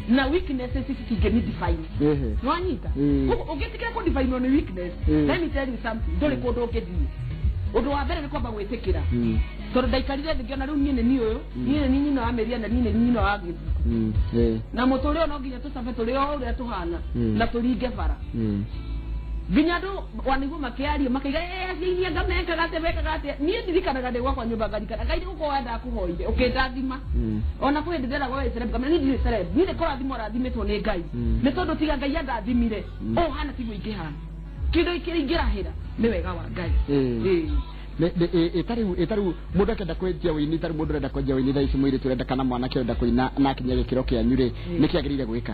na weaknesses ici cingĩni define. Nwanyita? Koguo ũngĩtigĩra kũ define nĩ weakness, let me tell you something, ndũrĩ kũndũ ũngĩthiĩ. Ũndũ wa mbere nĩ kwamba gwĩtĩkĩra, tondũ ndaikarire thĩ ngĩona rĩu niĩ nĩ niĩ ũyũ, niĩ nĩ niĩ nyina wa Mĩria na niĩ nĩ nyina wa Gĩthuku, na mũtũrĩre ũyũ no nginya tũcabe tũrĩ o ũrĩa tũhana na tũringe bara nginya andũ wanigua makĩaria makaiga, "Eh, aciari anga mekaga atĩa, mekaga atĩa?" Niĩ ndirikanaga ndĩ gwakwa nyũmba ngarikana Ngai nĩ gũkorwo wendaga kũhoire ũkĩndathima. Ona kwĩ hĩndĩ nderagwo we celeb, ngamenya niĩ ndirĩ celeb, niĩ nĩ kũrathimwo rathimĩtwo nĩ Ngai. Nĩ tondũ tiga Ngai andathimire, ũũ hana tiguo ingĩhana, kĩndũ kĩrĩa ingĩrahĩra nĩ wega wa Ngai. Ĩĩ. Ĩ tarĩu mũndũ akĩenda kwenjia wĩini, tarĩu mũndũ ũrenda kwenjia wĩini thaa ici, mũirĩtu ũrenda kana mwanake ũrenda kũina na akinyia gĩkĩro kĩanyu rĩ, nĩkĩ agĩrĩire gwĩka?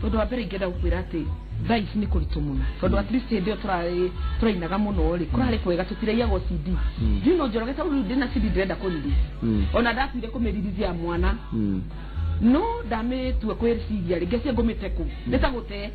Ũndũ wa mbere ingĩenda gũkwĩra atĩ thaa ici nĩ kũritũ mũno, tondũ at least hĩndĩ ĩyo tũrarĩ tũrainaga mũno rĩ, kũrarĩ kwega, tũtiraiyagwo CD. Ndiũ Njoroge, tarĩu rĩu ndĩna CD ndĩrenda kũ-release. Ona ndatuire kũmĩ-release ya mwana, no ndamĩtua kwĩciria rĩ, ngĩcia ngũmĩte kũ nĩ ta gũte,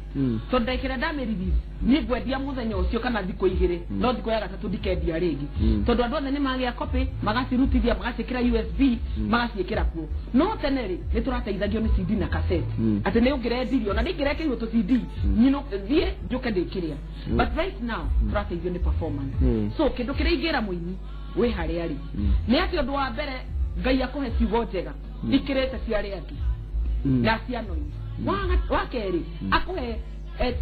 tondũ ndagĩka ĩrĩa ndamĩ-release niĩ ngwendia mũthenya ũcio kana thikũ 2, no thikũ ya gatatũ ndikendia rĩngĩ, tondũ andũ othe nĩ magĩa copy, magacirutithia, magaciĩkĩra USB, magaciĩkĩra kuo. No tene rĩ, nĩ tũrateithagio nĩ CD na cassette, atĩ nĩ ũngĩrendirio na ndingĩrekĩrirwo tũ CD nyino thiĩ njũke ndĩkĩrĩa, but right now tũrateithio nĩ performance. So kĩndũ kĩrĩa ingĩra mũini wĩ harĩa rĩ, nĩ atĩ ũndũ wa mbere Ngai akũhe ciugo njega ikĩrĩte cia arĩa angĩ na cia noise. Wa kerĩ akũhe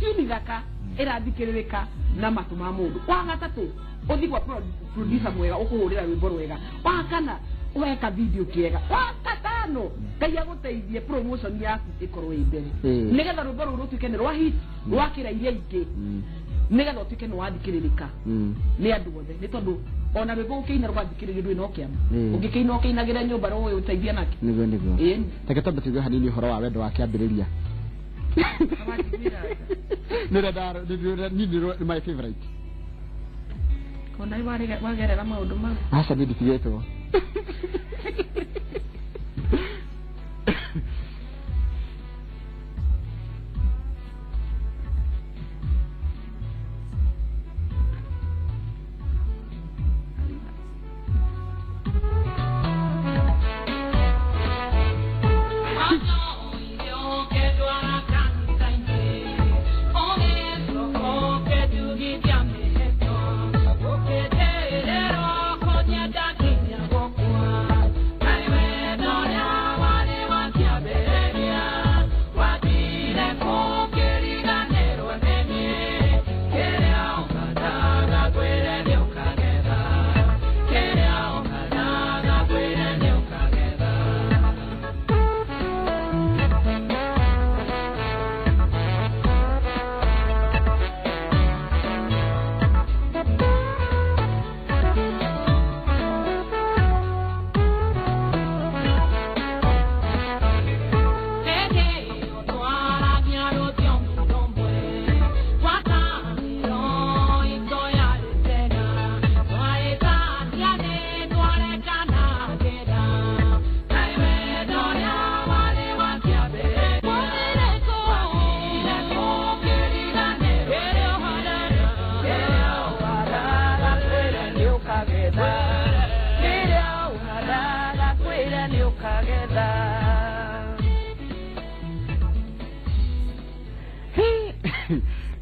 tune thaka ĩrathikĩrĩrĩka na matũ ma mũndũ. Wa gatatũ ũthiĩ gwa producer mwega ũkũhũrĩra rwĩmbo rwega. Wa kana ũhe ka video kĩega. Wa gatano Ngai agũteithie promotion yaku ĩkorwo ĩ mbere, nĩgetha rwĩmbo rũu rũtuĩke nĩ rwa hit, rwakĩra iria ingĩ, nĩgetha ũtuĩke nĩ wathikĩrĩrĩka nĩ andũ othe. Nĩ tondũ ona rwĩmbo ũkĩina rũgathikĩrĩrio ndũrĩ no kĩama, ũngĩkĩina ũkĩinagĩra nyũmba rũĩ ũteithia nake. Nĩguo. Ĩĩ. Reke twambe tũigue hanini ũhoro wa wendo wa kĩambĩrĩria. Nĩrenda niĩ nĩ my favorite. Kona wagerera maũndũ mau. Aca, niĩ nditigĩtwo.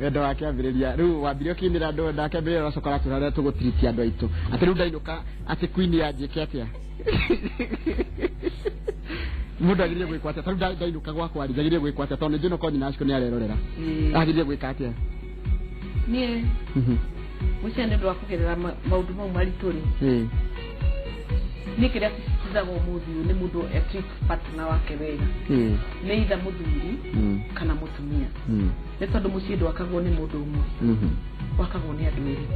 Wendo wa kĩambĩrĩria rĩu wambirie ũkĩinĩra andũ ndakĩambĩrĩria ũracoka ũratwĩra ũrĩa tũgũtiritia andũ aitũ atĩ rĩu ndainũka atĩ queen yanjĩke atĩa mũndũ agĩrĩire gwĩkwo atĩa tarĩu ndainũka gwakwa rĩ njagĩrĩire gwĩkwo atĩa tondũ nĩ njũĩ no nyina Ashiko nĩ arerorera agĩrĩire gwĩka atĩa niĩ gwĩciria nĩ ũndũ wa kũgerera maũndũ mau maritũ rĩ niĩ kĩrĩa sisitizaga ũmũthĩ ũyũ nĩ mũndũ e treat partner wake wega nĩ either mũthuri kana mũtumia nĩ tondũ mũciĩ ndwakagwo nĩ mũndũ ũmwe wakagwo nĩ andũ erĩ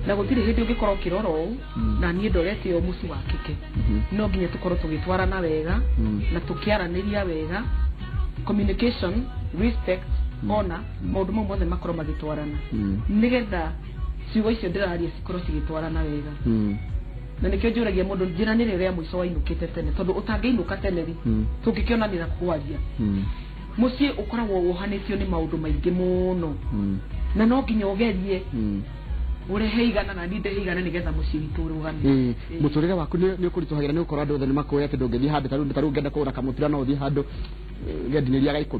na gũtirĩ hĩndĩ ũngĩkorwo ũkĩrora ũũ na niĩ ndorete o mũciĩ wa kĩke no nginya tũkorwo tũgĩtwarana wega na tũkĩaranĩria wega communication respect ona maũndũ mau mothe makorwo magĩtwarana nĩgetha ciugo icio ndĩraria cikorwo cigĩtwarana wega na nĩkĩo njũragia mũndũ njĩra nĩ rĩrĩa mũico wainũkĩte tene tondũ ũtangĩinũka tene rĩ tũngĩkĩonanĩra kwaria mũciĩ ũkoragwo wohanĩtio nĩ maũndũ maingĩ mũno na no nginya ũgerie ũrehe igana na niĩ ndehe igana nĩgetha mũciĩ witũ ũrũgame. Mũtũrĩre waku nĩ ũkũritũhagĩra nĩ gũkorwo andũ othe nĩ makũĩ atĩ ndũngĩthiĩ handũ ta rĩu ũngĩenda kũgũra kamũtura no ũthiĩ handũ ngendinĩria ga 10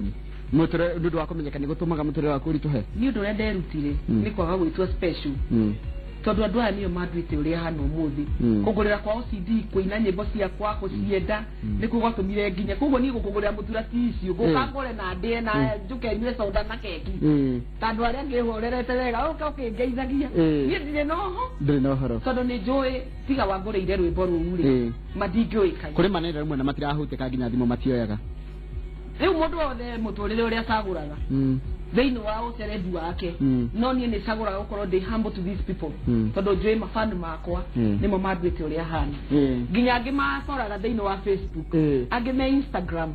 mũtũrĩre nĩ ũndũ wa kũmenyeka nĩ gũtũmaga mũtũrĩre waku ũritũhe. Nĩ ũndũ ũrĩa nderutire nĩ kwaga gwĩtua special tondũ andũ aya nĩo manduĩte ũrĩa hana ũmũthĩ kũngũrĩra kwa OCD kũina nyĩmbo ciakwa kũcienda nĩkuo gwatũmire nginya koguo niĩ gũkũgũrĩra mũtura ti icio ngũka ngũre na ndĩe na njũke nyue soda na keki ta andũ arĩa angĩ horerete wega ũka ũkĩngeithagia niĩ ndirĩ na ũho ndĩrĩ na ũhoro tondũ nĩ njũĩ tiga wangũrĩire rwĩmbo rũu rĩ mandingĩũĩkaine kũrĩ manene rĩmwe na matirahutĩka nginya thimũ matioyaga rĩu mũndũ wothe mũtũrĩre ũrĩa acagũraga thĩinĩ wa ũcerendi wake no niĩ nĩ cagũraga gũkorwo ndĩ humble to these people tondũ njũĩ mafani makwa nĩmo manduĩte ũrĩa hana nginya angĩ macoraga thĩinĩ wa Facebook angĩ me Instagram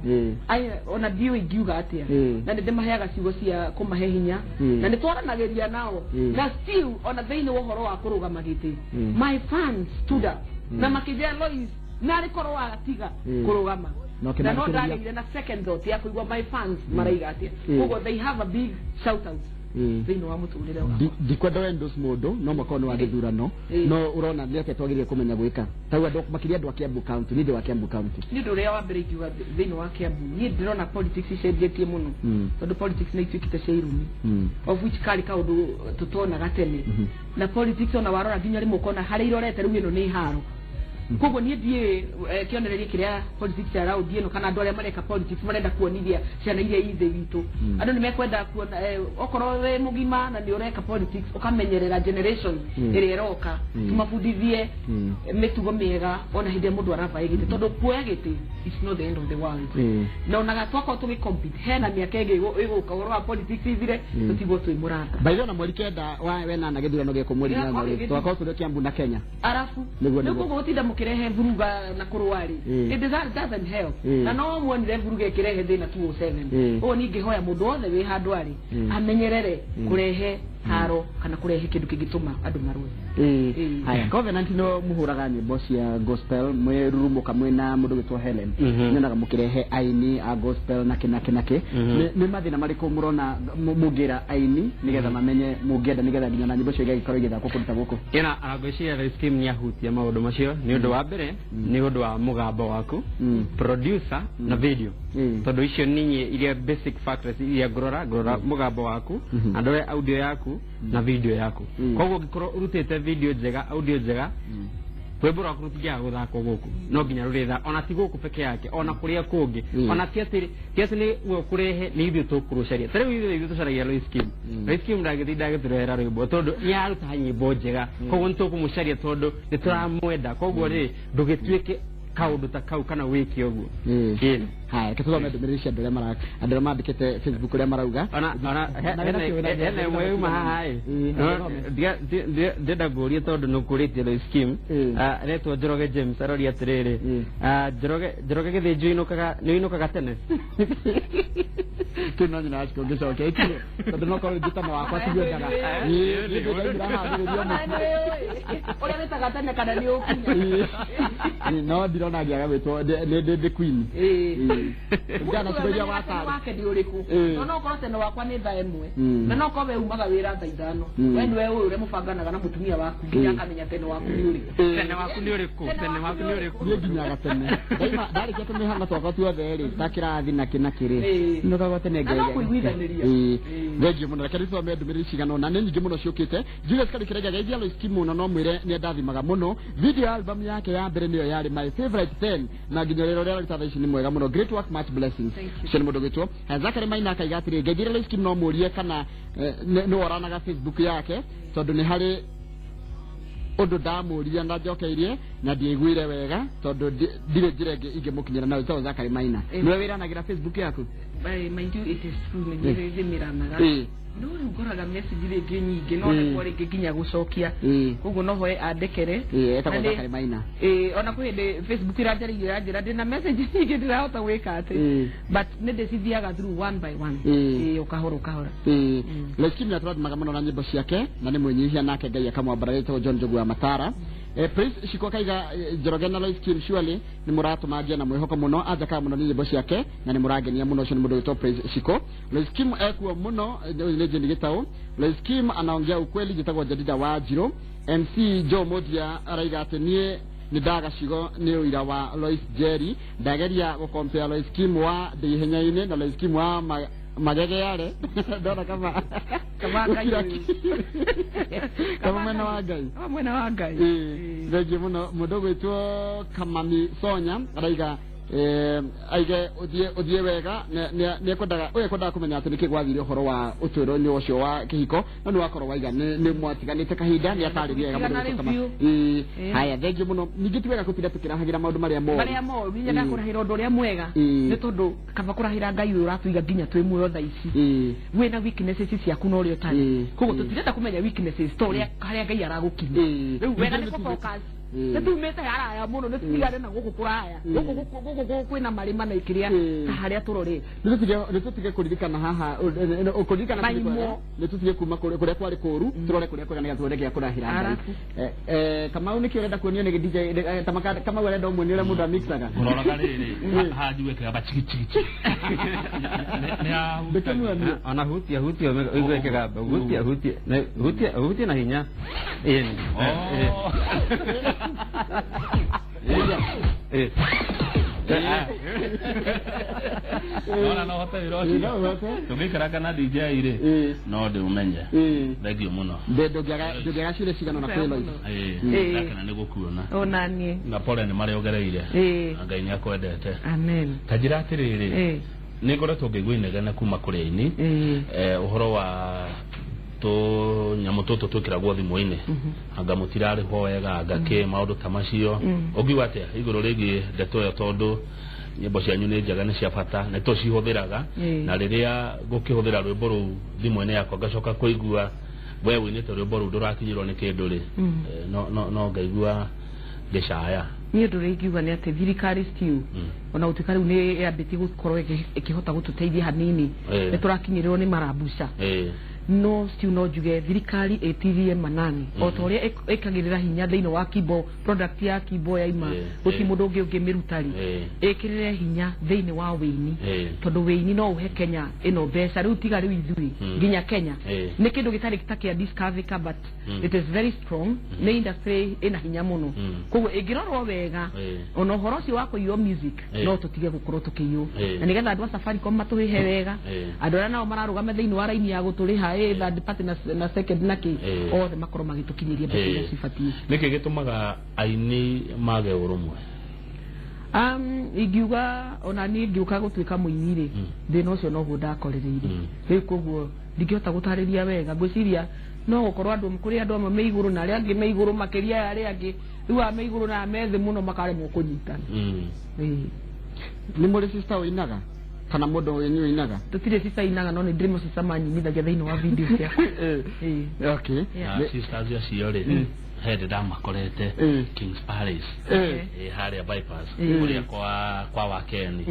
ona ndiũĩ ingiuga atĩa na nĩ ndĩmaheaga ciugo cia kũmahe hinya na nĩ twaranagĩria nao na still ona thĩinĩ wa ũhoro wa kũrũgama gĩtĩ my fans stood up na makĩnjĩra Lois narĩ korwo watiga kũrũgama na no ndagĩire na second thought ya kũigua my fans maraiga atĩa koguo they have a big shout out thĩinĩ wa mũtũrĩre wakwa. Ndikwenda endorse mũndũ no mwaka ũyũ nĩ wa gĩthurano no ũrona nĩ atĩa twagĩrĩire kũmenya gwĩka tau andũ makĩria andũ a Kiambu County niĩ ndĩ wa Kiambu County. Nĩ ũndũ ũrĩa wa mbere ingiuga thĩinĩ wa Kiambu niĩ ndĩrona politics icenjetie mũno tondũ politics nĩ ituĩkĩte cia irumi of which karĩ kaũndũ tũtonaga tene na politics ona warora nginya rĩmwe ũkona harĩa irorete rĩu ĩno nĩ haro koguo niĩ ndiĩ kĩonereria kĩrĩa politics ya raundi ĩno kana andũ arĩa mareka politics marenda kuonithia ciana iria i thĩ witũ andũ nĩ mekwenda kuona okorwo wĩ mũgima na nĩ ũreka politics ũkamenyerera generation ĩrĩa ĩroka tũmabundithie mĩtugo mĩega ona hĩndĩ ĩrĩa mũndũ aravae gĩtĩ tondũ kuoya gĩtĩ it's not the end of the world na onaga twakorwo tũgĩ compete hena mĩaka ĩngĩ ĩgũka ũhoro wa politics ithire tũtigwo twĩ mũrata. By the way na mweri 9 wa wenana gĩthurano gĩkũ mweri 8 rĩ twakorwo tũrĩ Kiambu na Kenya arabu Nĩguo, rĩu nĩguo. koguo gũtinda mũkĩrehe vuruga na kũrũa rĩ it doesn't help na no muonire vuruga ĩkĩrehe thĩna 207 ũguo niĩ ingĩhoya mũndũ wothe wĩ handũ arĩ amenyerere kũrehe Haro kana kũrehe kĩndũ kĩngĩtũma andũ marũe. Haya, Covenant no muhuraga nyĩmbo cia gospel mwĩrurumũka mwĩna mũndũ gwĩtwo Helen. Nyonaga mũkĩrehe aini a gospel na kĩ na kĩ na kĩ. Nĩ mathĩna marĩkũ mũrona mũngĩra aini nĩgetha mamenye mũngĩenda nĩgetha nginya na nyĩmbo cio igagĩkorwo igĩthakwo kũndũ ta gũkũ? Ĩna ngwĩciria Lois Kim nĩ ahutia maũndũ macio. Nĩ ũndũ wa mbere nĩ ũndũ wa mũgambo waku, producer na video, tondũ icio nĩ iria basic factors iria ngũrora mũgambo waku, na ndore audio yaku na video yaku. Koguo ũngĩkorwo ũrutĩte video njega, audio njega, rwĩmbo rwaku rũtingĩaga gũthakwo gũkũ, no nginya rũrĩtha, ona ti gũkũ peke yake, ona kũrĩa kũngĩ. Ona ti atĩ nĩ we ũkũrehe, nĩ ithuĩ tũkũrũcaria. Ta rĩu ithuĩ tũcaragia Lois Kim. Lois Kim ndagĩtinda agĩtũrehera rwĩmbo tondũ nĩ aruta nyĩmbo njega, koguo nĩ tũkũmũcaria tondũ nĩ tũramwenda. Koguo rĩ, ndũgĩtuĩke kaũndũ ta kau kana wĩke ũguo. Haya, reke tũthome ndũmĩrĩri cia andũ arĩa mandĩkĩte Facebook ũrĩa marauga. Ona hena ĩmwe yuma haha ĩ, ndĩrenda ngũrie tondũ nĩ ũkũrĩtie Lois Kim. Aretwo Njoroge James, aroria atĩrĩrĩ, Njoroge Gĩthĩnji nĩ ũinũkaga tene? Kĩu no nyina waciko ngĩcokia ĩkinyie, tondũ no korwo njĩtano wakwa tiguo endaga. Ũrĩa wĩtaga tene kana nĩ ũkinya? No ndirona ngĩaga gwĩtwo ndĩ queen. Njana cigo iria watarĩ. Wake nĩ ũrĩkũ? No no korwo tene wakwa nĩ thaa 1, na no korwo we umaga wĩra thaa 5, we nĩwe ũyũ ũrĩa mũbanganaga na mũtumia waku nginya akamenya tene waku nĩ ũrĩkũ. Tene waku nĩ ũrĩkũ? Tene waku nĩ ũrĩkũ? Niĩ nginyaga tene. Ndaima ndarĩkia tũmĩhang'o twakwa tuothe rĩ, ta kĩrathi na kĩ na kĩ rĩ, nũkagwo tene. Na no kũiguithanĩria. Thengiũ mũno. Reke rĩu ndũmĩrĩri cigana ũna, nĩ nyingĩ mũno ciũkĩte. Julius Karĩkĩrega, geithia Lois Kim mũno, no mwĩre nĩ endathimaga mũno. Video ya album yake ya mbere nĩyo yarĩ my favorite 10, na nginya rĩrĩa ũrĩa araruta thaa ici nĩ mwega mũno. Great work, much blessings. Ũcio nĩ mũndũ gwĩtwo Zachary Maina. Akaiga atĩrĩ, ngeithire Lois Kim, no mũrie kana nĩ woranaga Facebook yake, tondũ nĩ harĩ ũndũ ndamũririe na njokeirie na ndiaiguire wega, tondũ ndirĩ njĩra ĩngĩ ingĩmũkinyĩra nayo. Ĩtagwo Zachary Maina. Nĩwe wĩranagĩra Facebook yaku? Mind you, it is true, nĩ ndĩmĩranaga, no rĩu ngoraga message rĩngĩ nyingĩ, no nĩguo rĩngĩ nginya gũcokia, koguo no hoe andekere. Etagwo Zachary Maina. Ona kwĩ hĩndĩ Facebook iranjarĩirie ĩranjĩra ndĩna message nyingĩ, ndirahota gwĩka atĩ, but nĩ ndĩcithiaga through one by one, o kahora o kahora. Lois Kim nĩatũrathimaga mũno na nyĩmbo ciake na nĩ mwĩnyihia, nake Ngai akamwambararia. Ĩtagwo John Njogu wa Matara. Praise Shiko kaiga, Njoroge na Lois Kim, surely nĩ mũratũma ngĩe na mwĩhoko mũno, anjakaga mũno nĩ nyĩmbo ciake na nĩ mũrangenia mũno. Ũcio nĩ mũndũ wĩtwo Praise Shiko. Lois Kim ekuo mũno, nĩ Jane Gĩtaũ. Lois Kim anaongea ukweli. Njĩtagwo Jadida wa Njirũ. MC Joe Modia araiga atĩ niĩ nĩ ndaga cigo nĩ ũira wa Lois Jerry. Ndageria gũkompea Lois Kim wa ndĩ ihenya-inĩ na Lois Kim wa magegeare, ndona kama Kama Ngai ũyũ. Kama mwena wa Ngai. Kama mwena wa Ngai. Thengiũ mũno. Mũndũ gwĩtwo Kamami Sonya araiga aige ũthiĩ wega, nĩ ekwendaga ũyũ ekwendaga kũmenya atĩ nĩkĩ gwathire ũhoro wa ũtũũro-inĩ ũcio wa kĩhiko, no nĩ wakorwo waiga nĩ mwatiganĩte kahinda, nĩ atarĩria wega mũndũ Tigana gwĩtwo rĩu Kama. biũ. Haya, thengiũ mũno. Ningĩ ti wega gũtinda tũkĩrahagĩra maũndũ marĩa moru. Marĩa moru. Nyendaga kũrahĩra ũndũ ũrĩa mwega, nĩ tondũ kaba kũrahĩra Ngai ũyũ ũratũiga nginya twĩ muoyo thaa ici, wĩna weaknesses ciaku na ũrĩa ũtarĩ. Koguo tũtirenda kũmenya weaknesses ta ũrĩa harĩa Ngai aragũkinyia. Rĩu wega nĩ kũ-focus. Nĩ tumĩte haraya mũno, nĩ tũtigane na gũkũ kũraya, gũkũ kwĩna marĩma na ikĩrĩa ta harĩa tũrorete. Nĩ tũtige kũririkana haha, kũririkana ti Maimwo. kwega. Nĩ tũtige kuma kũrĩa kwarĩ kũru, tũrore kũrĩa kwega nĩgetha tuone gĩa kũrahĩra Ngai. Arabu. Kamau, nĩkĩ ũrenda kuonio nĩ DJ? Kamau arenda ũmuonie ũrĩa mũndũ amixaga. Ũroraga rĩrĩ hanjigue kĩgamba chiki chiki chiki nĩ. Ndĩkĩmuonie. Ona hutia hutia ũigue kĩgamba, hutia hutia hutia hutia na hinya, ĩni. Oh. Ĩ. Nona no hote wĩra ũcio. No ũhote. Tũngĩikaranga na DJ rĩ, no ndĩũmenye. Thengiũ mũno. Ndũngĩaga ciũria cigana na kwĩ Lois. Ndakena nĩ gũkuona. Ona niĩ. Na pole nĩ marĩa ũgereire, na Ngai nĩ akwendete. Amen. Ta njĩra atĩrĩrĩ, nĩ ngoretwo ngĩigua inegene kuma kũrĩ aini, ũhoro wa tũnyamũ tũtũ twĩkĩragwo thimũ-inĩ, anga mũtirarĩhwo wega, anga kĩ, maũndũ ta macio. Ũngiuga atĩa igũrũ rĩgiĩ ndeto ĩyo? Tondũ nyĩmbo cianyu nĩ njega, nĩ cia bata, nĩ tũcihũthĩraga, na rĩrĩa ngũkĩhũthĩra rwĩmbo rũu thimũ-inĩ yakwa, ngacoka kũigua we wĩinĩte rwĩmbo rũu ndũrakinyĩrwo nĩ kĩndũ rĩ, no ngaigua ngĩcaya. Niĩ ũndũ ũrĩa ingiuga nĩ atĩ thirikari still, ona gũtuĩka rĩu nĩ yambĩtie gũkorwo ĩkĩhota gũtũteithia hanini, nĩ tũrakinyĩrĩrwo nĩ marambuca. No still no njuge thirikari ĩtirie manani o ta ũrĩa ĩkagĩrĩra hinya thĩinĩ wa kibo product ya kibo yaima gũtirĩ mũndũ ũngĩ ũngĩmĩruta rĩ, ĩkĩrĩre hinya thĩinĩ wa wĩini, tondũ wĩini no ũhe Kenya ĩno mbeca rĩu tiga rĩu ithuĩ nginya Kenya nĩ kĩndũ gĩtarĩ ta kĩa discover, but it is very strong, nĩ industry ĩna hinya mũno. Koguo ĩngĩrorwo wega, ona ũhoro ũcio wa kũiywo music no tũtige gũkorwo tũkĩiywo, na nĩgetha andũ a Safaricom matũrĩhe wega, andũ arĩa nao mararũgama thĩinĩ wa raini ya gũtũrĩha third party na second na kĩ, othe makorwo magĩtũkinyĩria mbeca iria cibatiĩ. Nĩkĩ gĩtũmaga aini mage ũrũmwe? Ingiuga ona niĩ ngĩũka gũtuĩka mũini rĩ, thĩna ũcio noguo ndakorereire. Rĩu koguo ndingĩhota gũtarĩria wega, ngwĩciria no gũkorwo andũ kũrĩ andũ amwe me igũrũ na arĩa angĩ me igũrũ makĩria ya arĩa angĩ, rĩu aya me igũrũ na aya me thĩ mũno makaremwo kũnyitana. Ĩĩ. Nĩ mũrĩ sister ũinaga kana mũndũ wenyu ũinaga? Tũtirĩ sister inaga, no nĩ ndĩrĩ mũsister manyinithagia thĩinĩ wa video ciakwa. Ĩĩ. Okay. Yeah. Na sisters acio rĩ, he ndĩ ndamakorete Kings Palace, harĩa bypass, kũrĩa kwa Wakeni.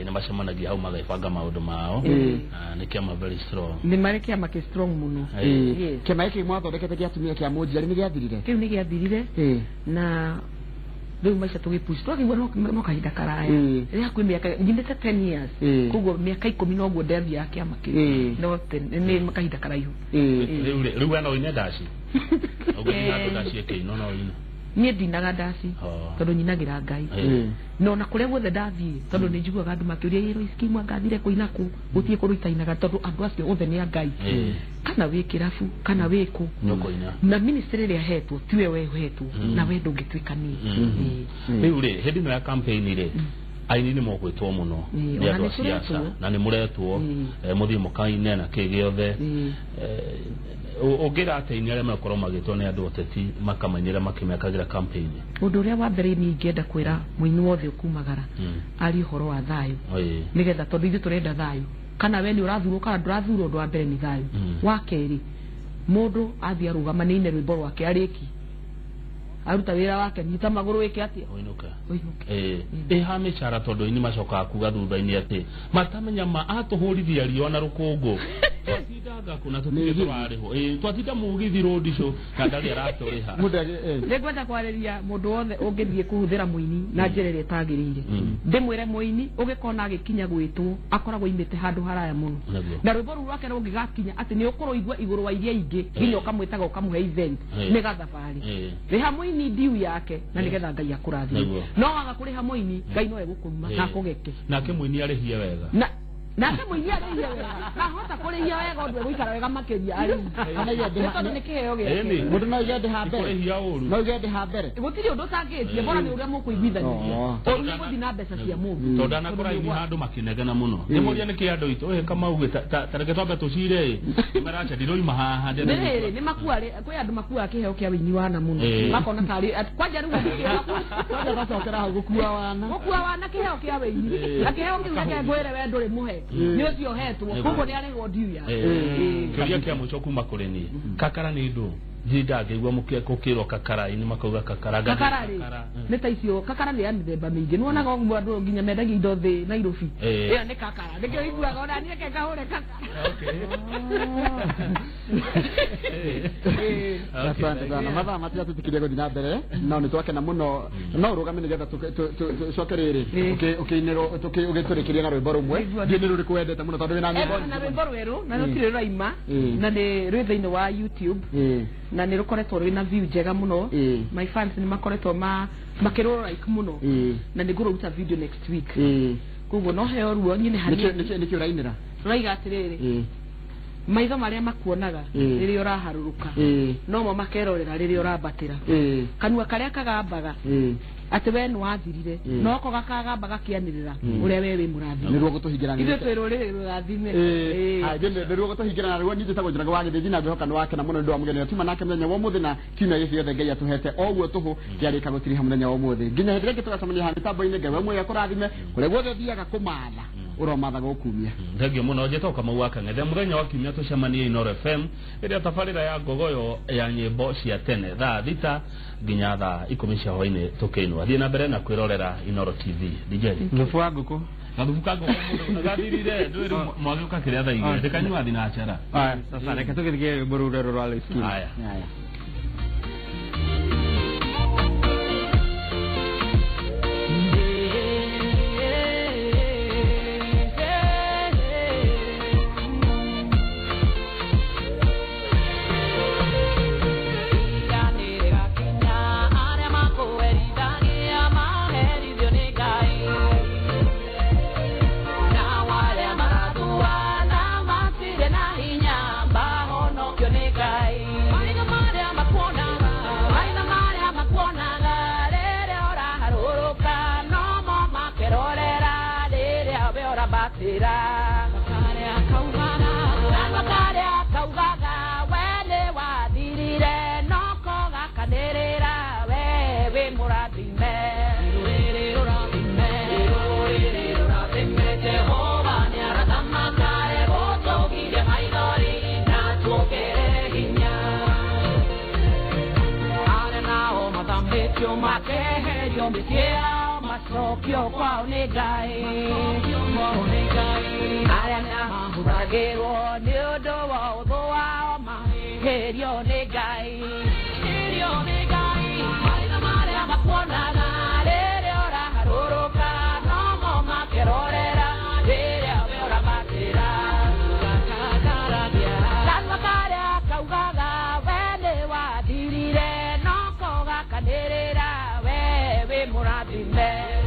Nĩ macemanagia hau magebanga maũndũ mao. Na nĩ kĩama very strong. Nĩ marĩ kĩama kĩ strong mũno. Yes. Kĩama gĩkĩ mwathondekete gĩa atumia kĩa mũnjiari nĩ gĩathirire? Kĩu nĩ gĩathirire, na rĩu maica tũgĩpush twakĩigua no kahinda karaya, rĩ hakuhĩ mĩaka nyinĩte 10 years, koguo mĩaka 10 noguo ndathiaga kĩama kĩu. No nĩ kahinda karaihu. Rĩu rĩ, rĩu we no ũine ndaci? Ũngĩthiĩ handũ ndaci ĩkĩinwo no ũine? Niĩ ndinaga ndaci, tondũ nyinagĩra Ngai. Na ona kũrĩa guothe ndathiĩ, tondũ nĩ njiguaga andũ makĩũria ĩ Lois Kim angathire kũina kũ, gũtirĩ kũndũ itainaga, tondũ andũ acio othe nĩ a Ngai, kana wĩ kĩrabu kana wĩ kũ, Nĩ ũkũina. Na ministry ĩrĩa hetwo tiwe we ũhetwo, na we ndũngĩtuĩka niĩ. Rĩu rĩ, hĩndĩ ĩno ya campaign rĩ, aini nĩ mũgwĩtwo mũno nĩ Ona andũ nĩ a siasa, tũretwo. na nĩ mũretwo mũthiĩ mũkaine na kĩ gĩothe. Ũngĩra atĩa aini arĩa megũkorwo magĩtwo nĩ andũ ateti makamainĩra makĩmekagĩra campaign? Ũndũ ũrĩa wa mbere niĩ ingĩenda kwĩra mũini wothe ũkumagara, arie ũhoro wa thayũ, nĩgetha tondũ ithuĩ tũrenda thayũ, kana we nĩ ũrathurwo kana ndũrathurwo, ũndũ wa mbere nĩ thayũ. Wa kerĩ, mũndũ athiĩ arũgama nĩ ine rwĩmbo rwake, arĩki aruta wĩra wake, nyita magũrũ wĩke atĩa? Ũinũke. Ũinũke. Ĩ ha mĩcara, tondũ aini macokaga kuga thutha-inĩ atĩ matamenya ma atũhũrithia riũa na rũkũngũ, twatindanga kũ na tũtirĩ tũrarĩhwo. Twatinda mũgithi rũndicũ na ndarĩ aratũrĩha. Mũndũ Nĩ ngwenda kwarĩria mũndũ wothe ũngĩthiĩ kũhũthĩra mũini na njĩra ĩrĩa ĩtagĩrĩire. Ndĩmwĩre mũini ũgĩkona agĩkinya gwĩtwo akoragwo imĩte handũ haraya mũno, na rwĩmbo rũu rwake rũngĩgakinya atĩ nĩ ũkũrũigua igũrũ wa iria ingĩ, nginya ũkamwĩtaga ũkamũhe event, nĩ gathabarĩ. Rĩha mũini ndiu yake na nĩgetha Ngai akũrathime. No waga kũrĩha mũini, Ngai no egũkũruma na akũgeke. Nake mũini arĩhie wega. Na nake mũini arĩhie wega, na ahota kũrĩhia wega ũndũ egũikara wega makĩria arĩ Kana iye nĩ tondũ nĩ kĩheo gĩake. Ĩni. Mũndũ no oige ndĩ ha mbere. Kũrĩhia ũru. No oige ndĩ ha mbere. Gũtirĩ ũndũ ũtangĩtie, bora nĩ ũrĩa mũkũiguithania. Ũru nĩ gũthiĩ na mbeca cia mũndũ. Tondũ anakora aini handũ makĩnegena mũno, ndĩmoria nĩkĩ andũ aitũ ĩ Kamau ta reke twambe tũcire ĩ maraca ndiroima haha nĩ rĩrĩ nĩ makua kwĩ andũ makuaga kĩheo kĩa wĩini wana mũno, makona tarĩ kwanja rĩu Kwanja gacokera hau gũkua wana. Gũkua wana kĩheo kĩa wĩini, na kĩheo kĩu reke ngwĩre, we ndũrĩ mũhe, nĩ ũcio ũhetwo, koguo nĩ arĩhwo ndiu yake. Kĩũria kĩa mũico kuma kũrĩ niĩ, kakara nĩ ndũ ndirĩ ndangĩigua gũkĩrwo kakara, aini makauga kakara, ngathiĩ Kakara rĩ, kakara. Nĩ ta icio kakara nĩ ya mĩthemba mĩingĩ, nĩ wonaga ũguo andũ nginya mendagia indo thĩ Nairobi. Ĩyo nĩ kakara, nĩkĩo iguaga ona niĩ reke ngahũre kakara. Asante sana. Mathaa matiratũtikirie gũthiĩ na mbere, no nĩ twakena mũno. No ũrũgame nĩgetha tũcoke rĩrĩ ũkĩinĩrwo ũgĩtũrĩkĩria na rwĩmbo rũmwe. Nĩguo. Ndiĩ nĩ rũrĩkũ wendete mũno tondũ wĩna nyĩmbo Na nyingĩ rwĩmbo mũno. rwerũ na rũtirĩ rũraima, na nĩ rwĩ thĩinĩ wa YouTube, na nĩ rũkoretwo rwĩna view njega mũno. My fans nĩ makoretwo makĩrũ like mũno, na nĩ ngũrũruta video next week, koguo no heo ruo nyine hanini. Nĩkĩ ũrainĩra? Rũraiga atĩrĩrĩ, maitho marĩa makuonaga rĩrĩa ũraharũrũka nomo makerorera rĩrĩa ũrambatĩra, kanua karĩa kagambaga atĩ we nĩ wathirire, noko gakagamba gakĩanĩrĩra ũrĩa we wĩ mũrathime. Nĩruo gũtũhingĩra. Ithuĩ twĩ rũrĩrĩ rũrathime. Nĩruo gũtũhingĩra na ruo. Niĩ njĩtagwo Njoroge wa Gĩthĩnji, na ngwĩhoka nĩ wakena mũno nĩ ũndũ wa mũgeni ũrĩa tuma nake mũthenya wa ũmũthĩ, na kiumia gĩkĩ gĩothe Ngai atũhete o ũguo tũhũ kĩarĩka gũtiriha mũthenya wa ũmũthĩ. Nginya hĩndĩ ĩrĩa ĩngĩ tũgacemania haha mĩtambo-inĩ, Ngai we muoyo akũrathime kũrĩa guothe ũthiaga kũmatha, ũromatha gũkumia. Thengio mũno. Njĩtagwo Kamau wa Kang'ethe. Mũthenya wa kiumia tũcemanie Inoro FM ĩrĩa tabarĩra ya ngogoyo ya nyĩmbo cia tene, thaa 6 nginya thaa 10 cia hwainĩ tũkĩinũa. Thiĩ na mbere na kwĩrorera Inoro TV. DJ Thubu wa ngũkũ. Gathubu ka ngũkũ mũndũ gathirire ndũĩ rĩu mwagĩũka kĩrĩa thaa igĩrĩ ndĩkanyua thinacara. Aya, sasa reke tũgĩthiĩ rwĩmbo rũu rwerũ rwa Lois Kim. Haya. Haya. Makeherio mĩciĩ yao macokio kwao nĩ Ngai arĩa mahũthagĩrwo nĩ ũndũ wa ũthũ wao maherio nĩ Ngai maitho marĩa makuonaga rĩrĩa ũraharũrũka nomo makerorera rĩrĩa we ũramatĩra kanua karĩa kaugaga we nĩ wathirire noko gakanĩrĩra we wĩ mũrathime.